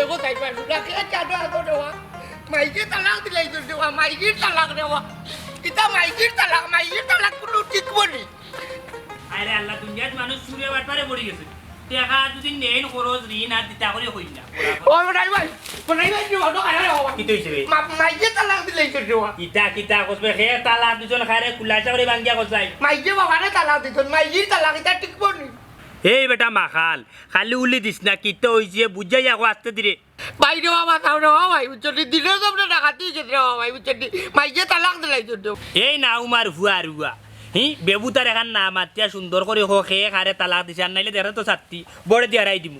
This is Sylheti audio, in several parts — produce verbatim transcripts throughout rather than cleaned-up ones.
দেখো, তাই পারবো না, কে জানো এত দেওয়া? মাইকে তালাক দিলাই তো দেওয়া, মাইজির তালাক দেওয়া। ইতা মাইজির তালাক, মাইজির তালাক কুনু ঠিক বনি। আরে আল্লাহ, দুনিয়াত মানুষ চুরে বাটপারে পড়ি গেছে। টেকা যদি নেইন খরচ ঋণ আর দিতা করি কইন না। ও বড়াই ভাই, বড়াই ভাই, কি হলো? আরে বাবা। কিতা অইছে রে? মা-, মাইকে তালাক দিলাই তো দেওয়া। কিতা, কিতা কসবে? হে তালাক দিছইন কারে, খুলাসা করি ভাঙ্গিয়া কছাই। মাইকে বাবারে তালাক দিছইন, মাইজির তালাক, ইতা ঠিক বনি। এই বেটা মাখাল, খালি উলি দিস না, কিতা অইছে বুঝাইয়া কো আস্তে ধীরে। ভাই রে বাবা, চাও রে বাবা, ভাই, বুঝছো নি? দিনে তো আপনি ডাকাতি গেছে রে বাবা, ভাই, বুঝছো নি? মাইকে তালাক দিলাই তো দেও। এই না উমার ফুয়া আর ফুয়া। হি, বেবুতার এখান না মাতিয়া সুন্দর করি কো, কে কারে তালাক দিছে, আর নাইলে দেখরে তো ছাত্তি, বড়ে দিয়া হারাই দিমু।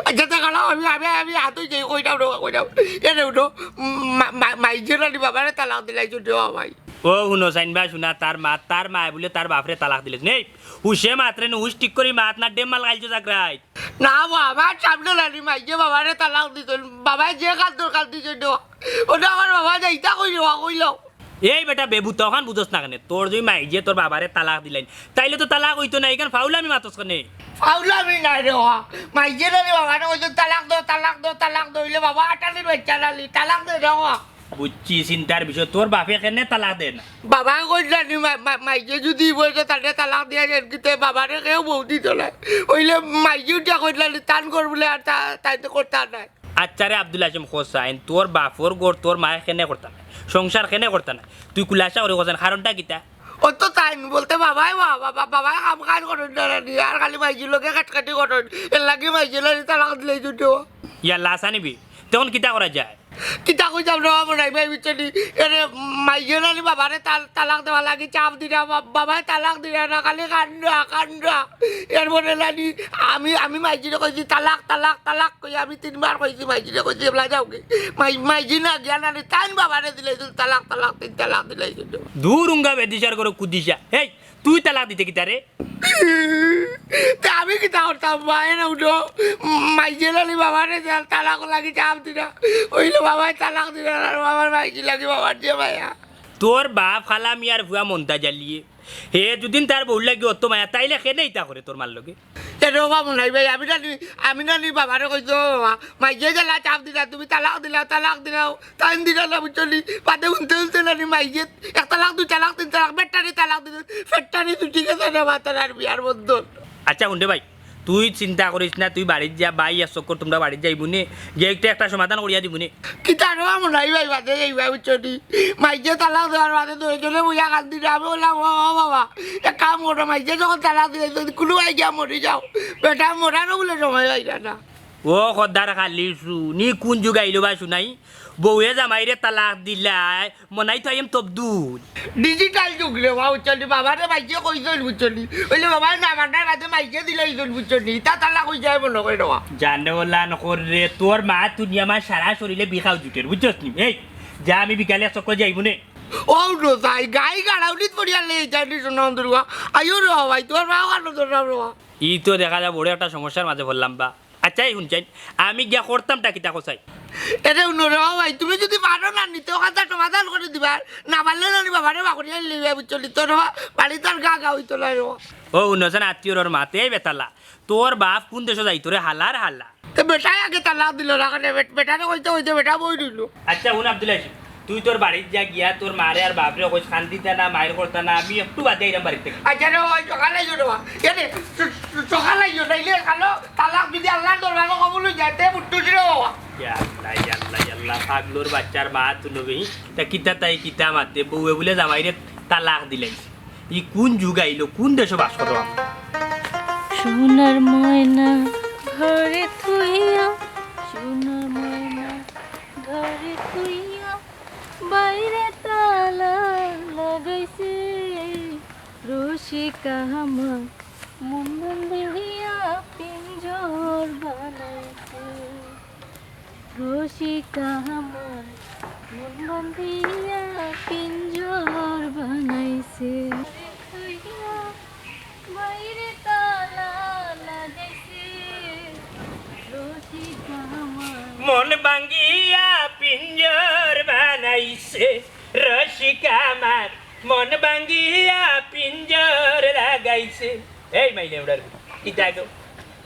আচ্ছা, তে খাড়াও, আমি, আমি, আমি হাতই যাই, কইরাম রে, কইরাম। এরে উঠো, মা-, মা-, মাইজে নানি বাবারে তালাক দিলাই তো দেও, ভাই। ও হুনো, চাইনবা শুনা, তার মা, তার মায় বুলে তার বাপরে তালাক দিলে। নেই, হুশে মাতরে নু, হুশ ঠিক করি মাত না, ডেম মাল গাইলছো জাগরাই। না বা, আমার সামনে নানি মাইজে বাবারে তালাক দিছইন, বাবায় যে কান্দর কান্দিছইন দেওয়া, ওটা আমার বাবা যাইতা কই দেওয়া, কইলাও। এই বেটা বেবুতা, অখান বুঝস না কেনে? তোর যদি মাইজে তোর বাবারে তালাক দিলাইন, তাইলে তো তালাক অইতো না, ইখান ফাউলামি মাতস কেনে? ফাউলামি নায় রে ওয়া, মাইজে নানি বাবারে কইছইন, "তালাক দেও, তালাক দেও, তালাক দেও", অইলে বাবা আটালির বাইচ্চা নানি, তালাক দে রে ওয়া। বুঝছি, চিন্তার বিষয়। তোর বাপে কেনে তালাক দে না? বাবায় কইছইন নানি, মা-, মা-, মাইজে যদি বলছে তারে তালাক দিয়া যাইন, কিতে বাবারে কেউ বউ দিত না। অইলে মাইজে উঠিয়া কইছইন নানি, তান ঘর বুলে আর তা-, তাইন তো করতা নায়। আচ্ছা রে আব্দুল হাসিম, কছাইন, তোর বাপর ঘর তোর মায়ে কেনে করতা নায়, সংসার কেনে করতা নায়, তুই খুলাসা করি কছাইন, কারণটা কিতা? ও তো তাইন বলতে বাবায় বা-, বা-, বা-, বাবায় কাম কাজ করইন না নানি, আর খালি মাইজির লগে কাটকাটি করইন, এর লাগি মাইজে নানি তালাক দিলাই তো দেওয়া। ইয়াল্লা, আছা নিবি? তখন কিতা করা যায়? কিতা কইতাম রে বাবা, নাই ভাই, বুঝছো নি? এরে মাইজে নানি বাবারে তাল-, তালাক দেওয়া লাগি চাপ দিরা, বা-, বাবায় তালাক দিরা না, খালি কান্দরা, কান্দরা। এর মনে নানি আমি, আমি মাইজিরে কইছি, "তালাক, তালাক, তালাক," কই আমি তিনবার কইছি, মাইজিরে কইছি, "এবলা যাওগি।" মাই-, মাইজি না গিয়া নানি তাইন বাবারে দিলাইছইন, "তালাক, তালাক, তিন তালাক" দিলাইছইন। দূর উঙ্গা বেদিশার ঘরো কুদিশা। হেই, তুই তালাক দিতে কিতা রে? তে আমি কিতা করতাম, মায়ে না উঠো, মাইজে নানি বাবারে যে তালাক লাগি চাপ দিরা, অইলে বাবায় তালাক দিরা, আর বাবার মাইজি লাগি বাবার যে মায়া। তোর বাপ কালা মিয়ার ফুয়া মন্তাজ আলিয়ে, হে দুদিন তার বউর লাগি অত মায়া, তাইলে কেনে ইতা করে তোর মার লগে? এরে বাবা, নাই ভাই, আমি নানি, আমি নানি বাবারে কইছি, "ও বাবা, মাইজে যেলা চাপ দিরা, তুমি তালাক দিলাও, তালাক দিলাও।" তাইন দিরা না, বুঝছো নি? বাদে হুনতে হুনতে নানি মাইজে এক তালাক, দুই তালাক, তিন তালাক, বেটারি তালাক দিছইন, বেটারি ছুটি গেছে না মাতার আর বিয়ার বন্ধন। আচ্ছা, হুন রে ভাই, তুই চিন্তা করিস না, তুই বাড়িত যা, ভাই এক চক্কর তুমরা বাড়িত যাইবো নে, গিয়া একটা, একটা সমাধান করিয়া দিবো নে। কিতা রে বাবা, নাই ভাই, বাদে যাইবা, বুঝছো নি? মাইজে তালাক দেওয়ার বাদে দুইজনে বইয়া কান্দিরা, আমি কইলাম, "ও, ও বাবা, এক কাম করো, মাইজে যখন তালাক দিলাইছে, কুনু ভাই গিয়া মরি যাও, বেটা মরারও বুলে সময় পাইরা না।" ও খোদার খালি শুন, ই কুন যুগ আইলো বা শুনাই? বউয়ে জামাইরে তালাক দিলায়, মনাই তো আইম তবদুল। Digital যুগ রে বা, বুঝছো নি? বাবারে মাইজে কইছইন, বুঝছো নি? অইলে বাবায় না মানার বাদে মাইজে দিলাইছইন, বুঝছো নি? ইতা তালাক অই যায় মনো কয় রে বা। জানে ওলান কর রে, তোর মা তুনিয়া মা সারা শরীরে বিখাও জুটের, বুঝছস নি? এই, যা আমি বিকালে এক চক্কর যাইবো নে। ও রে তাই, গাই গাড়াউলিত পড়িয়া লে যাইনি সোনা দুর্গা। আইও রে বা ভাই, তোর মা কানো তোর মা রে বা। ই তো দেখা যায় বড় একটা সমস্যার মাঝে পড়লাম বা। আচ্ছা, এই হুনছইন, আমি গিয়া করতামটা কিতা কছাই? এরে হুনো রে বা ভাই, তুমি যদি পারো না নিতে, অখানতা সমাধান করি দিবা, না পারলে নানি বাবারে বাকরি আনলে, বুঝছো নি? তো রে বা, বাড়িত আর গা গা অইতো না রে বা। ও হুনছইন, আত্মীয়র মাতে, এই বেতালা, তোর বাপ কুন দেশো যাইতো রে, হালার হালা। তে বেটায় আগে তালাক দিলো না কেনে? বেট-, বেটারে কইতে কইতে বেটা বই রইলো। আচ্ছা, হুন আব্দুল হাসিম, তুই তোর বাড়িত যা, গিয়া তোর মারে আর বাপরে কইস, কান্দিতা না, মাইর করতা না, আমি একটু বাদে আইরাম বাড়িত থাকি। আচ্ছা রে, ওই সকালে আইও রে বা। এ রে, স-, স-, সকালে আইও, নাইলে কালো তালাক যদি আল্লার দরবারো কবুল অই যায়, তে বুট্টুস রে বাবা। ইয়া আল্লাহ, ইয়া আল্লাহ, ইয়া আল্লাহ, পাগলর বাইচ্চার মা তুই নবী, তা কিতা তাই কিতা মাতে, বউয়ে বুলে জামাইরে তালাক দিলাইছে। ই কুন যুগ আইলো, কুন দেশো বাস করো আমরা? সোনার ময়না ঘরে থুইয়া, সোনার ময়না ঘরে থুইয়া, বাইরে তালা লাগাইছে। রসিকা আমার মন বান্ধিয়া পিঞ্জর বানাইছে। রসিকা আমার মন বান্ধিয়া পিঞ্জর বানাইছে। বাইরে তালা লাগাইছে। রসিকা আমার মন ভাঙ্গিয়া পিঞ্জর বানাইছে। রসিকা আমার মন ভাঙ্গিয়া পিঞ্জর লাগাইছে। এই মাইলে উড়ার, কিতা গো,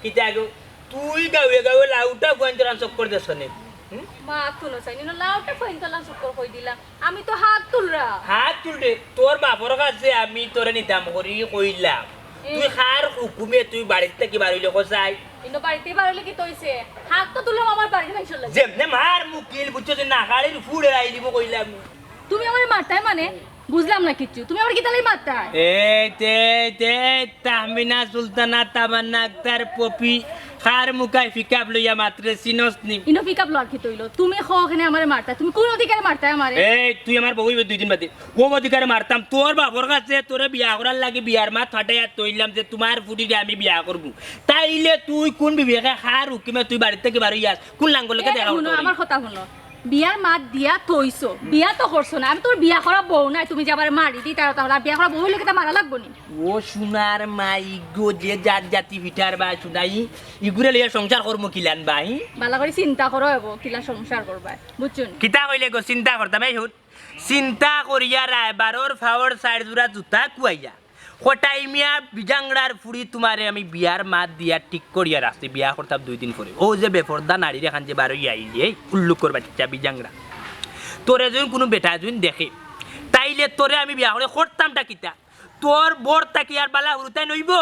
কিতা গো? তুই গাঁওয়ে গাঁওয়ে লাউটা ফুয়াইন্তর লাখান চক্কর দেছ নে। হুম? মা, তুলো চাইনি না, লাউটা ফুয়াইন্তর লাখান চক্কর কই দিলাম। আমি তো হাত তুলরা। হাত তুলরে, তোর বাপর কাছে আমি তোরে নিতাম করি কইলাম। এ। তুই কার হুকুমে তুই বাড়িত থাকি বার অইলে কছাই? ইনো বাড়িত বার অইলে কিতা অইছে? হাত তো তুললাম আমার বাড়ির মানষর লাগি। যেমনে মার মুকিল, বুঝছস না, গাড়ির ফুড়ে আইলিব কইলাম। তুমি আমারে মারতায় মানে? বুঝলাম না কিচ্ছু। তুমি আমারে কিতার লাগি মারতায়? এই তে, তে, তাহমিনা সুলতানা, তামান্না আক্তার, পপি, কার মুখায় পিকআপ লইয়া মাতরে চিনস নি? ইনো পিকআপ লওয়ার কিতা অইলো? তুমি কও কেনে আমারে মারতায়? তুমি কোন অধিকারে মারতায় আমারে? এই, তুই আমার বউ অইবে দুই দিন বাদে। ও অধিকারে মারতাম, তোর বাপর কাছে তোরে বিয়া করার লাগি বিয়ার মাত ফাটাইয়া থইলাম যে তুমার ফুড়িরে আমি বিয়া করমু। তাইলে তুই কোন বিবেকে কার হুকুমে তুই বাড়িত থাকি বার অইয়াস? কোন লাঙ্গলর লগে এ, দেখা হুনো, করতে আমার কথা হুনো। বিয়ার মাত দিয়া থইছো, বিয়া তো করছো না। আমি তোর বিয়া করা বউ নায়, তুমি যে আমারে মারি দিতায়, তাহলে আর বিয়া করা বউ অইলে কিতা মারা লাগবো নি? ও সোনার মাই গো, যে জাত জাতি ফিটার বা শুনাই, ইগুরে লইয়া সংসার করমু কিলান বাই? বালা করি চিন্তা করো এগো, কিলা সংসার করবায়, বুঝছো নি? কিতা কইলে গো চিন্তা করতাম? এই হুন, চিন্তা করিয়া রায়বারর ফাওর চাইর জোড়া জুতা কুয়াইয়া কটাই মিয়া বিজাংড়ার ফুড়ি তুমারে আমি বিয়ার মাত দিয়া ঠিক করিয়া রাখছি, বিয়া করতাম দুই দিন পরে। ও যে বেপর্দা নারীর এখান যে বারই আইলে, এই উল্লুকর বাচ্চা বিজাংড়া, তোরে যুন কুনু বেটায় যুন দেখে, তাইলে তোরে আমি বিয়া করে করতামটা কিতা? তোর বর থাকি আর বালা হুরুতাইন অইবো?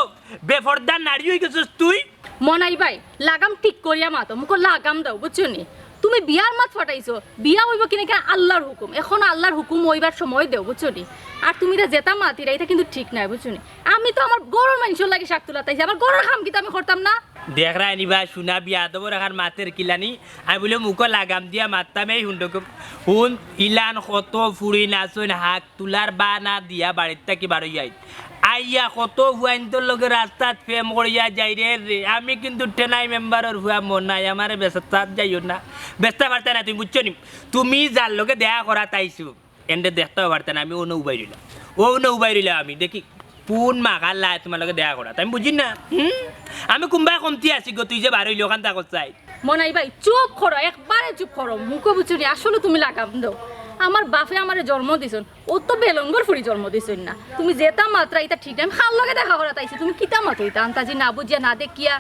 বেপর্দা নারী অই গেছস তুই। মনাই ভাই, লাগাম ঠিক করিয়া মাতো, মুখো লাগাম দাও, বুঝছো নি? তুমি বিয়ার মাত ফাটাইছো, বিয়া অইবো কিনা কিনা আল্লার হুকুম। এখন আল্লার হুকুম অইবার সময় দেও, বুঝছো নি? আর তুমি রে যেতা মাতিরা, ইতা কিন্তু ঠিক নায়, বুঝছো নি? আমি তো আমার ঘরর মানষর লাগি শাক তুলাত আইছি, আমার ঘরর কাম কিতা আমি করতাম না? দেখরায় নি বা, শুনা বিয়াদবর এখান মাতের কিলানি, আমি বুলে মুখো লাগাম দিয়া মাততাম, এই হুন দেখো, হুন, ইলান কত ফুড়িন আছইন, হাক তুলার বানা দিয়া বাড়িত থাকি বারই আইন। আইয়া কত ফুয়াইন্তর লগে রাস্তাত প্রেম করিয়া যাইরে রে। আমি কিন্তু টেনাই মেম্বারর ফুয়া মনাই, আমারে বেস্তাত যাইও না। বেস্তা পারতায় না তুমি, বুঝছো নি? তুমি যার লগে দেখা করাত আইছো, এনরে দেখতাও পারতায় না, আমি অনো উবাই রইলাম। অনো উবাই রইলাম আমি, দেখি কোন মাগার লায় তুমার লগে দেখা করাত, আমি বুঝি না। হুম? আমি কুনবায় কমতি আছি গো, তুই যে বার অইলে অখান থাকো চাই। মনাই ভাই, চুপ করো, একবারে চুপ করো। মুখো বুঝছো নি, আসলে তুমি লাগাম দেও। আমার বাপে আমারে জন্ম দিছইন, অউ তো বেলঙ্গর ফুড়ি জন্ম দিছইন না। তুমি যেতা মাতরা ইতা ঠিক নায়। আমি কার লগে দেখা করাত আইছি, তুমি কিতা মাতো ইতা আন্তাজি না বুঝিয়া না দেখিয়া?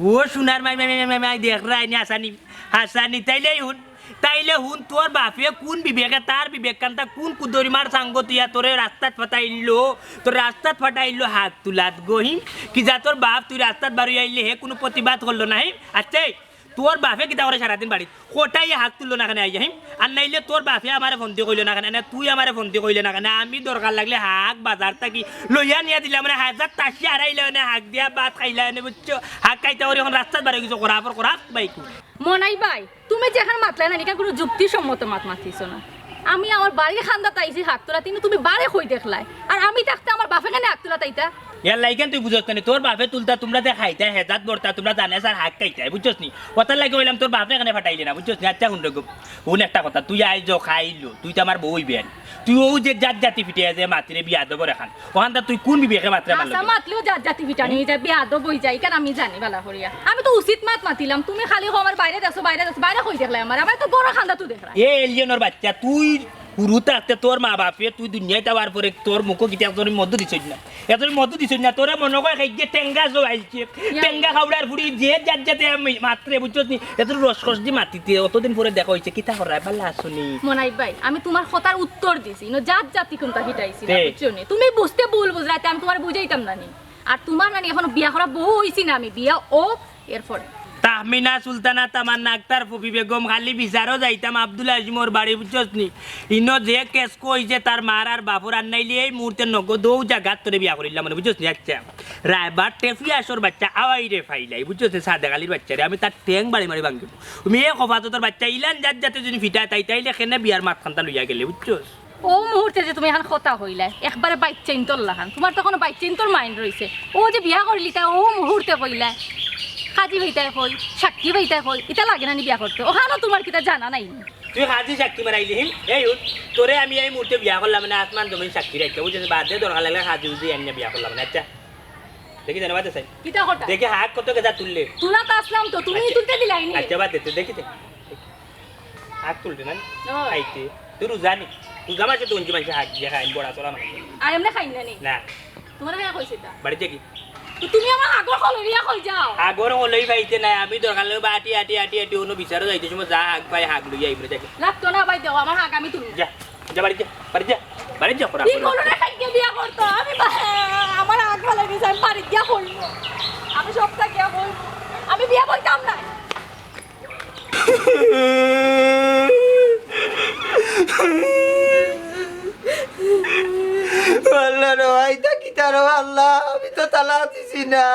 ও সোনার মাই, মাই, মাই, মাই, মাই, দেখরায় নি হাসানি, হাসানি, তাইলে হুন, তাইলে হুন, তোর বাপে কুন বিবেকে, তার বিবেক কান্তা কুন কুদরিমার সাঙ্গত ইয়া তোরে রাস্তাত ফাটাইলো, তোরে রাস্তাত ফাটাইলো হাক তুলাত গো হিম। কি জাতর বাপ তুই, রাস্তাত বারই আইলে হে কুনু প্রতিবাদ করলো না হিম? আচ্ছা, তোর বাপে কিতা করে সারাদিন বাড়িত? কটাই হাক তুললো না কেনে আইয়া হিম? আর নাইলে তোর বাপে আমারে ফোন দি কইলো না কেনে? না, তুই আমারে ফোন দি কইলে না কেনে? আমি দরকার লাগলে হাক বাজার থাকি লইয়া নিয়া দিলাম, মানে হাজার তাসি হারাইলে মানে হাক দিয়া ভাত খাইলা মানে, বুঝছো? হাক খাইতা করি এখন রাস্তাত বারই গেছো, খরাপর খরাপ বাইকু। মনাই ভাই, তুমি যেখান মাতলায় না, ইখান কুনু যুক্তিসম্মত মাত মাতিছো না। আমি আমার বাড়ির কান্দাত আইছি হাক তুলাত, কিন্তু তুমি বারে কই দেখলায়? আর আমি থাকতে আমার বাপে কেনে হাক তুলাত আইতা? ইয়ার লাগি কেনে তুই বুঝস না নি? তোর বাপে তুলতা, তুমরা যে খাইতায়, হেজাত ভরতা, তুমরা জানে স্যার হাক খাইতায়, বুঝছস নি? অতার লাগি কইলাম তোর বাপে কেনে ফাটাইলে না, বুঝছস নি? আচ্ছা হুন রে গো, হুন একটা কথা, তুই আইজ খাইলো, তুই তো আমার বউ অইবে। তুই অউ যে জাত জাতি ফিটাইয়া যে মাতিরে বিয়াদবর এখান, অখানতা তুই কুন বিবেকে মাতরে আমার লগে? মাতলেও জাত জাতি ফিটানি অই যায়, বিয়াদব অই যায়, ইখান আমি জানি বালা করিয়া। আমি তো উচিত মাত মাতিলাম, তুমি খালি কও আমার বাইরে দেখছো, বাইরে দেখছো, বাইরে কই দেখলায় আমারে? আমারে তো ঘরর কান্দাত দেখলায়। এ এলিয়েনর বাচ্চা, তুই হুরু থাকতে তোর মা বাপে তুই দুনিয়াত আওয়ার পরে তোর মুখো কিতা একজনর মধু দিছইন না? একজনর মধু দিছইন না? তোরে মনো কয় খাইছে টেঙ্গা জো আইছে, টেঙ্গা খাওড়ার ফুড়ি যে জাত জাতে আমি মাতরে, বুঝছস নি? এত রস খস দি মাতিতে, অতদিন পরে দেখা অইছে, কিতা করায়, বালা আছো নি? মনাই ভাই, আমি তুমার কথার উত্তর দিছি, ইনো জাত জাতি কুনতা ফিটাইছি না, বুঝছো নি? তুমি বুঝতে ভুল বুঝরায়, তে আমি তুমারে বুঝাইতাম না নি। আর তুমার নানি এখনো বিয়া করা বউ অইছি না আমি, বিয়া অউক এরপরে। তাহমিনা সুলতানা, তামান্না আক্তার, পপি বেগম, খালি বিচারো যাইতাম আব্দুল আজিমর বাড়ি, বুঝছস নি? ইনো যে কেস কইছে তার মার আর বাপর, আর নাইলে এই মুহূর্তে নগদ অউ জাগাত তোরে বিয়া করিলাম মানে, বুঝছস নি? আচ্ছা, রায়বার টেফি আসর বাচ্চা আওয়াই রে ফাইলাই, বুঝছস নি? সাদেক আলীর বাচ্চা রে, আমি তার ঠেং বাড়ি মারি ভাঙ্গিব। তুমি এ কফাতো তোর বাচ্চা ইলান জাত জাতে যদি ফিটা তাই, তাইলে কেনে বিয়ার মাত খান্তা লইয়া গেলে, বুঝছস? অউ মুহূর্তে যে তুমি এখান কথা কইলায়, একবারে বাইচ্চাইন্তর লাখান। তুমার তো এখনো বাইচ্চাইন্তর mind রইছে। অউ যে বিয়া করিলিতায়, অউ মুহূর্তে কইলায়, কাজী বাইতায় কই, সাক্ষী বাইতায় কই, ইতা লাগে না নি বিয়া করতে? অখানও তুমার কিতা জানা নাই নি? তুই কাজী সাক্ষী মারাইলি হিম? এই উঠ, তোরে আমি এই মুহূর্তে বিয়া করলাম মানে আসমান জমিন সাক্ষী রাখতে, বুঝছস? বাদে দরকার লাগলে কাজী উজি আনিয়া বিয়া করলাম মানে। আচ্ছা, দেখি জানো বাদে চাই। কিতা কথা? দেখি হাক কত গেজা তুললে। তুলাত আসলাম তো, তুমি আচ্ছা। তুলতে দিলায় নি? আচ্ছা, বাদ দে, তুই দেখি দে। হাক তুলতে না? না। খাইতে। তুই রোজা নি? রোজা মাসে তো উঞ্জি মাসে হাক দিয়া খাইন, বড়া চড়া মাসে। আর এমনে খাইন না নি? না। তুমারে কে কইছে ইতা? বাড়িত যাইগি। তুমি আমার আগর কলরিয়া কই যাও? আগর কলই পাইতে নাই, আমি দরকার লাগলে বা আটি, আটি, আটি, আটি, অন্য বিচারো যাইতে সময় যা হাগ পাই, হাগ লইয়া আইমু রে, যাকে। লাগতো না ভাই, দেও, আমার হাগ আমি তুলমু। যা, যা, বাড়ি যা, বাড়ি যা, বাড়ি যা, করা কি করি। করো রে, কাইকে বিয়া করতো? আমি বা-, আমার হাগ ফালাই দিছে, আমি বাড়ি গিয়া কইমু। আমি সব থাকিয়া কইমু। আমি বিয়া বইতাম না। আল্লাহ রে, ইতা কিতা রে আল্লাহ, আমি তো তালাক দিছি না।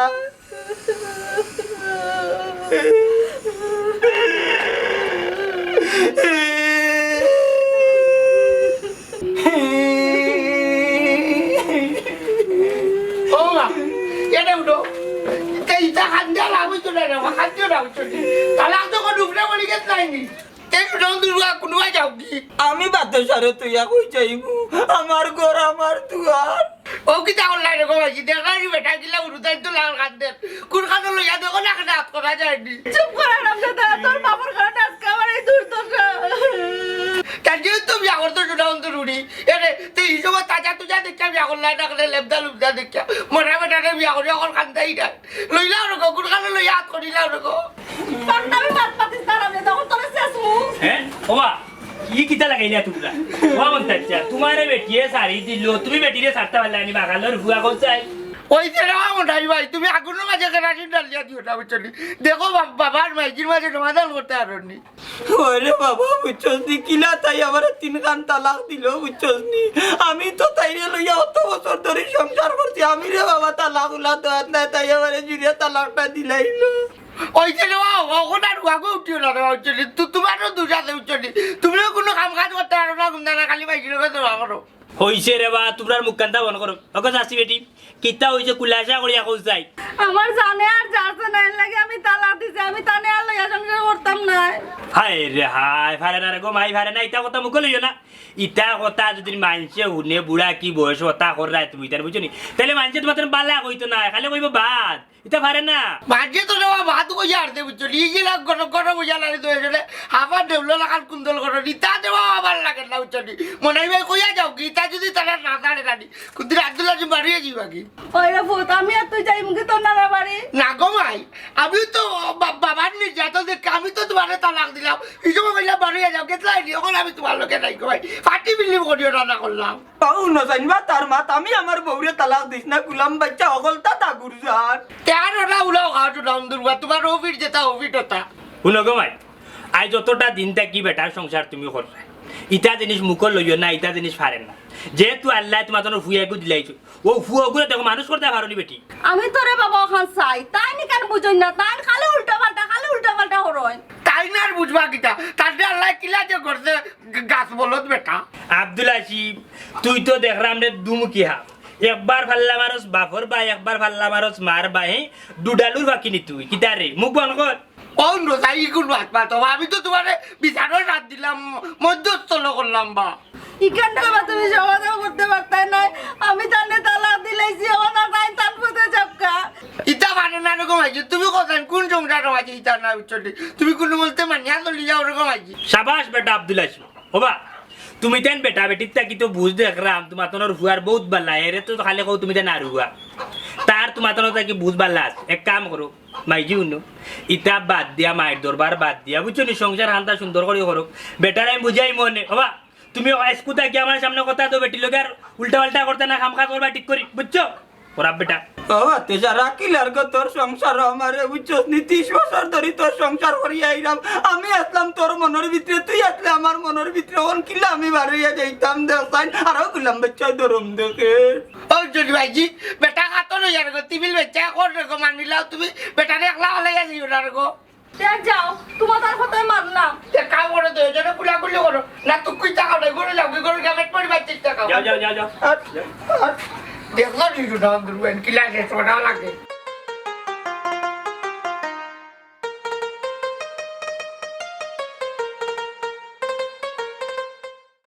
ও মা, এনে উঠো। ইতা, ইতা কান্দিয়া লাভ অইতো না রে, কান্দিও না, বুঝছো নি? তালাক যখন উপরে বলি গেছ নাই নি? তে উঠো, দুর্গা, কোনোবায় যাও কি? আমি বাতাসারে তুইয়া কই যাইমু? আমার ঘর, আমার দুয়ার। ও কিতা করলাই রে গো ভাইজি? দেখলাই নি বেটা কিলা উরুতাই তো লাল কান্দের। কোন কানো লইয়া দেখো না, কেন হাত করা যায়নি। চুপ কর, হারামজাদা, তোর বাপর কারণে আজকে আমার এই দুর্দশা। তার জন্য তো বিয়া করতো শোনা অন্তর উড়ি। এরে, তুই হিসেবে তাজা তুজা দেখিয়া বিয়া করলাই না, কেন লেবদা লুবদা দেখিয়া। মরা বেটারে বিয়া করি এখন কান্দাই না। লইলাও রে গো, কোন কানো লইয়া হাত করিলাও রে গো। পান্নামি মাত পাতিস না, হারামজাদা, এখন তোরে শেষ মুখ। হ্যাঁ? ওবা, ই কিতা লাগাইলা তোমরা? ওবা মন্তাজ, তোমারে বেটিয়ে সারি দিল, তুমি বেটিরে সারতা পারলা নি, বাগালর ফুয়া কও চাই। ওই যে রে মন্তাজ ভাই, তুমি আগুনর মাঝে কেরাসিন ঢালিয়া দিও না, বুঝছো নি? দেখো বা-, বাবার মাইজির মাঝে সমাধান করতে পারো নি। ওরে বাবা, বুঝছস নি, কিলা তাই আমারে তিনখান তালাক দিল, বুঝছস নি? আমি তো তাইরে লইয়া অত বছর ধরি সংসার করছি, আমি রে বাবা তালাক উলা দেওয়ার নাই, তাই আমারে জুড়িয়া তালাকটা দিলাইল। ওই যে রে বাবা, অখন আর উহাগো উঠিও না রে বাবা, বুঝছো নি? তু-, তোমারও দোষ আছে, বুঝছো নি? তুমিও কোনো কাম কাজ করতে পারো না, গুন্ডা না, খালি মাইজির লগে দৌড়া করো। হইছে রে বা, তোমরার মুখ কান্দা বন্ধ করো। ওকে চাচি বেটি, কিতা হইছে খুলাসা করিয়া কও চাই। আমার জানে আর যার জানে এর লাগি আমি তালাক দিছি, আমি তানে আর লইয়া সংসার করতাম না। হায় রে হায়, পারে না রে গো মাই, পারে না, ইতা কথা মুখো লইও না। ইতা কথা যদি মানষে হুনে, বুড়া কি বয়স, কথা কররায় তুমি, ইতা বুঝছো নি? তাইলে মানষে তোমার বালা কইতো না, খালি কইবো বাদ। ইতা পারে না। মাঝে তো রে বাবা, ভাত কইয়া আর দে, বুঝছো নি? এই যে লাগ গরম গরম হইয়া লাগে তো এখানে, আবার দেউলা লাগান কুন্দল করো নি, তা রে বাবা ভালা লাগে না, বুঝছো নি? মনাই ভাই কইয়া যাও কি, তা যদি তারা না জানে জানি, কুন্দির আব্দুল আজিম বাড়িয়ে যাইবা কি? ওই রে পুত, আমি আর তুই যাইমু কি তোর নানা বাড়ি? না গো মাই, আমি তো বা-, বাবার নির্যাতন দেখে আমি তো তোমারে তালাক দিলাম, এই সময় কইলা বাড়িয়ে যাও, গেছলায় নি, এখন আমি তোমার লগে নাই গো মাই, ফাটি বিল্লি করিও না, না করলাম। ও হুনো জানবা তার মাত, আমি আমার বউরে তালাক দিছি না, গুলাম বাইচ্চা হকলতা তা গুরজান। তে আর ওরা উলাও খাওয়া টুলাও দুর্গা, তোমার অফিস যেটা অফিস ওটা। হুনো গো মাই, আইজ যতটা দিন থাকি বেটার সংসার তুমি কররায়, ইতা জিনিস মুখো লইও না, ইতা জিনিস পারে না। যেহেতু আল্লায় তোমার জন্য ফুয়াগু দিলাইছো, ও ফুয়াগুরে দেখো মানুষ করতে পারো নি বেটি। আমি তোরে বাবা ওখান চাই, তাইন ইখান বুঝইন না, তাইন খালি উল্টা পাল্টা, খালি উল্টা পাল্টা করইন। তাইন আর বুঝবা কিতা, তারে আল্লায় কিলা যে করছে, গ-, গাছ বলদ বেটা। আব্দুল আসিফ, তুই তো দেখরাম রে দুমুখী হাফ। একবার ফাল্লা মারস বাফর বায়, একবার ফাল্লা মারস মার বায়, হে? দুডালুর ফাঁকি নি তুই। কিতা রে? মুখ বন্ধ কর। কোন রোজা ই কোন মাত মাতো? আমি তো তোমারে বিচারর রাত দিলাম, মধ্যস্থল করলাম বা। ইখান বাবা তুমি সমাধান করতে পারতায় নায়। আমি তানে তালাক দিলাইছি, এখন আর তাইন তান পথে যাউক্কা। ইতা মানে না রকম আইছে, তুমি কোথায় কোন সংসার আছে ইতা না বুঝছো নি? তুমি কোনো বলতে মানিয়া চলি যাও রকম আইছে। সাবাস বেটা আব্দুল আসিফ। ওবা, তুমি তাইন বেটা বেটির থাকি তো বুঝ দেখরাম, তোমার তনর ফুয়ার বহুত বালা, এরে তো খালি কও তুমি তাইন আর হুয়া। তার তোমার তনর থাকি বুঝ বালা আছে। এক কাম করো, মাইজি হুনো, ইতা বাদ দিয়া, মাইর দরবার বাদ দিয়া, বুঝছো নি, সংসার খান্তা সুন্দর করি করো। বেটারে আমি বুঝাইমু নে, ওবা, তুমি আইজ থাকি আমার সামনে কথা দেও বেটির লগে আর উল্টা পাল্টা করতে না, কাম কাজ করবা ঠিক করি, বুঝছো? খারাপ বেটা। ও, তে যারা কিলার গো তোর সংসার আমারে বুঝছস নি, ত্রিশ বছর ধরি তোর সংসার করি আইরাম। আমি আসলাম তোর মনর ভিতরে, তুই আসলে আমার মনর ভিতরে, অখন কিলা আমি বারইয়া যাইতাম দেখছাইন, আরো গুলাম বাইচ্চায় ধরম দেখে। ও জলি ভাইজি, বেটা কাতো লইয়া রে গো, টিবিল বাইচ্চা কর রে গো, মানিলাও তুমি, বেটারে একলা ফালাইয়া যাইও না রে গো। তে যাও, তোমার তার কথায় মানলাম। তে কাম করো তো, এজন্য কুলাকুলি করো। না তো কুই টাকা নাই, ঘরে যাও, কি ঘরে গেমেট পরিবার চেষ্টা করো। যাও, যাও, যাও, যাও। আর, আর, দেখো নি, দুর্গা, দুর্গা, কিলা যে সোনা লাগে।